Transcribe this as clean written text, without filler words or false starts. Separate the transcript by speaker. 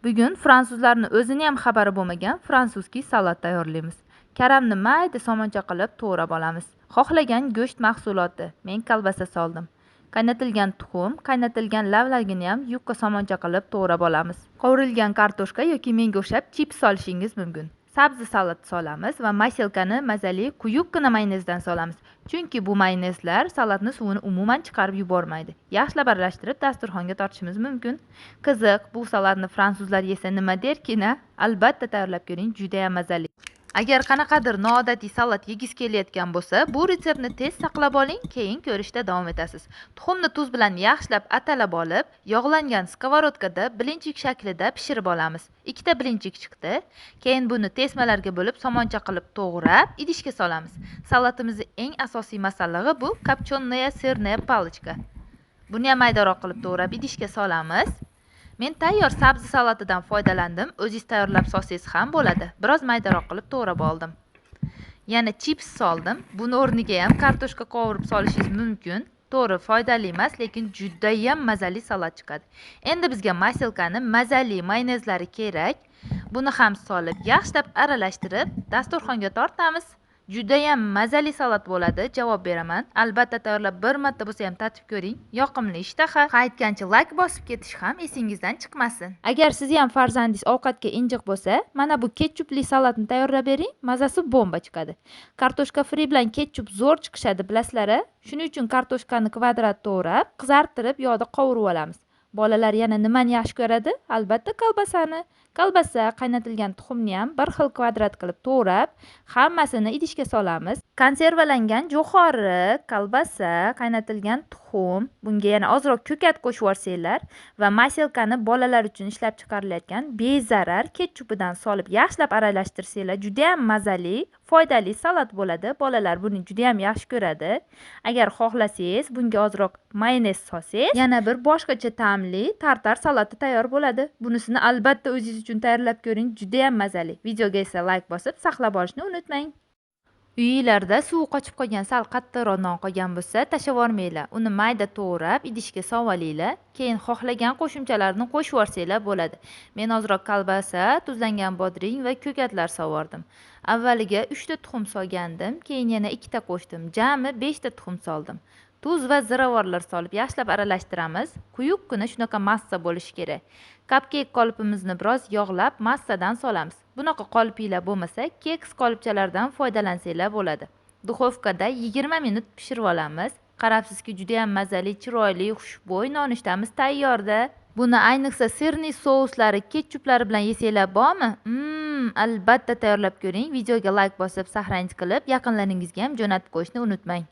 Speaker 1: Bugun fransuzlarni o'zini ham xabari bo'lmagan французский salat tayyorlaymiz. Karamni mayda somoncha qilib to'g'rab olamiz. Xohlagan go'sht mahsuloti. Men kolbasa soldim. Qaynatilgan tuxum, qaynatilgan lavlagini ham yupqa somoncha qilib to'g'rab olamiz. Qovurilgan kartoshka yoki menga o'xshab chips solishingiz mumkin. Sabzi salat solamiz va маселка ni mazali quyuqqina mayonezdan solamiz. Chunki bu mayonezlar salatni suvini umuman chiqarib yubormaydi. Yaxshilab aralashtirib dasturxonga tortishimiz mumkin. Qiziq, bu salatni fransuzlar yesa nima derkin-a? Albatta tayyorlab ko'ring, juda ham mazali. Agar qanaqadir noodatiy salat yegisi kelayotgan bo'lsa, bu retseptni tez saqlab oling, keyin ko'rishda davom etasiz. Tuxumni tuz bilan yaxshilab atalab olib, yog'langan сковородка da блинчик shaklida pishirib olamiz. Ikkita блинчик chiqdi. Keyin buni tesmalarga bo'lib, somoncha qilib to'g'rab, idishga solamiz. Salatimizni eng asosiy masallig'i bu копченая сырная палочка. Buni ham maydaroq qilib to'g'rab idishga solamiz. Men tayyor sabzi salatidan foydalandim. O'zingiz tayyorlab solsangiz ham bo'ladi. Biroz maydaroq qilib to'g'rab oldim. Yana chips soldim. Buni o'rniga ham kartoshka qovurib solishingiz mumkin. To'g'ri, foydali emas, lekin judayam mazali salat chiqadi. Endi bizga маселка ni mazali mayonezlari kerak. Buni ham solib, yaxshilab aralashtirib, dasturxonga tortamiz. Judayam mazali salat bo'ladi, javob beraman. Albatta tayyorlab bir marta bo'lsa ham tatib ko'ring. Yoqimli ishtaha. Qaytgancha layk bosib ketish ham esingizdan chiqmasin. Agar sizni ham farzandingiz ovqatga injiq bo'lsa, mana bu ketchupli salatni tayyorlab bering, mazasi bomba chiqadi. Kartoshka fri bilan ketchup zo'r chiqishadi, bilasizlar-a? Shuning uchun kartoshkani kvadrat to'g'rab, qizartirib yog'da qovurib olamiz. Bolalar yana nimani yaxshi ko'radi? Albatta kolbasani. Kolbasa, qaynatilgan tuxumni ham bir xil kvadrat qilib to'g'rab, hammasini idishga solamiz. Konservalangan jo'xori, kolbasa, qaynatilgan tuxum, bunga yana ozroq ko'kat qo'shib yuborsanglar va маселка ni bolalar uchun ishlab chiqarilayotgan bezarar ketchupidan solib yaxshilab aralashtirsanglar, judayam mazali, foydali salat bo'ladi. Bolalar buni judayam yaxshi ko'radi. Agar xohlasangiz, bunga ozroq mayonez solsangiz, yana bir boshqacha ta'mli tartar salati tayyor bo'ladi. Bunisini albatta o'zingiz uchun tayyorlab ko'ring, judayam mazali. Videoga esa layk bosib, saqlab olishni unutmang. Uyinglarda suvi qochib qolgan sal qattiqroq non qolgan bo'lsa, tashlab yubormanglar. Uni mayda to'g'rab, idishga solib. Keyin xohlagan qo'shimchalarni qo'shib yuborsanglar bo'ladi. Men ozroq kolbasa, tuzlangan bodring va ko'katlar solvordim. Avvaliga 3 ta tuxum solgandim, keyin yana 2 ta qo'shdim. Jami 5 ta tuxum soldim. Tuz va ziravorlar solib yaxshilab aralashtiramiz. Quyuqqina shunaqa massa bo'lishi kerak. Cupcake qolipimizni biroz yog'lab, massadan solamiz. Bunaqa qolipinglar bo'lmasa, keks qolipchalaridan foydalansanglar bo'ladi. Духовка da 20 minut pishirib olamiz. Qarabsizki, juda ham mazali, chiroyli, xushbo'y nonushtamiz tayyorda. Buni ayniqsa сырный souslari, ketchuplari bilan yesanglar bormi? Albatta tayyorlab ko'ring. Videoga layk bosib, сохранить qilib, yaqinlaringizga ham jo'natib qo'yishni unutmang.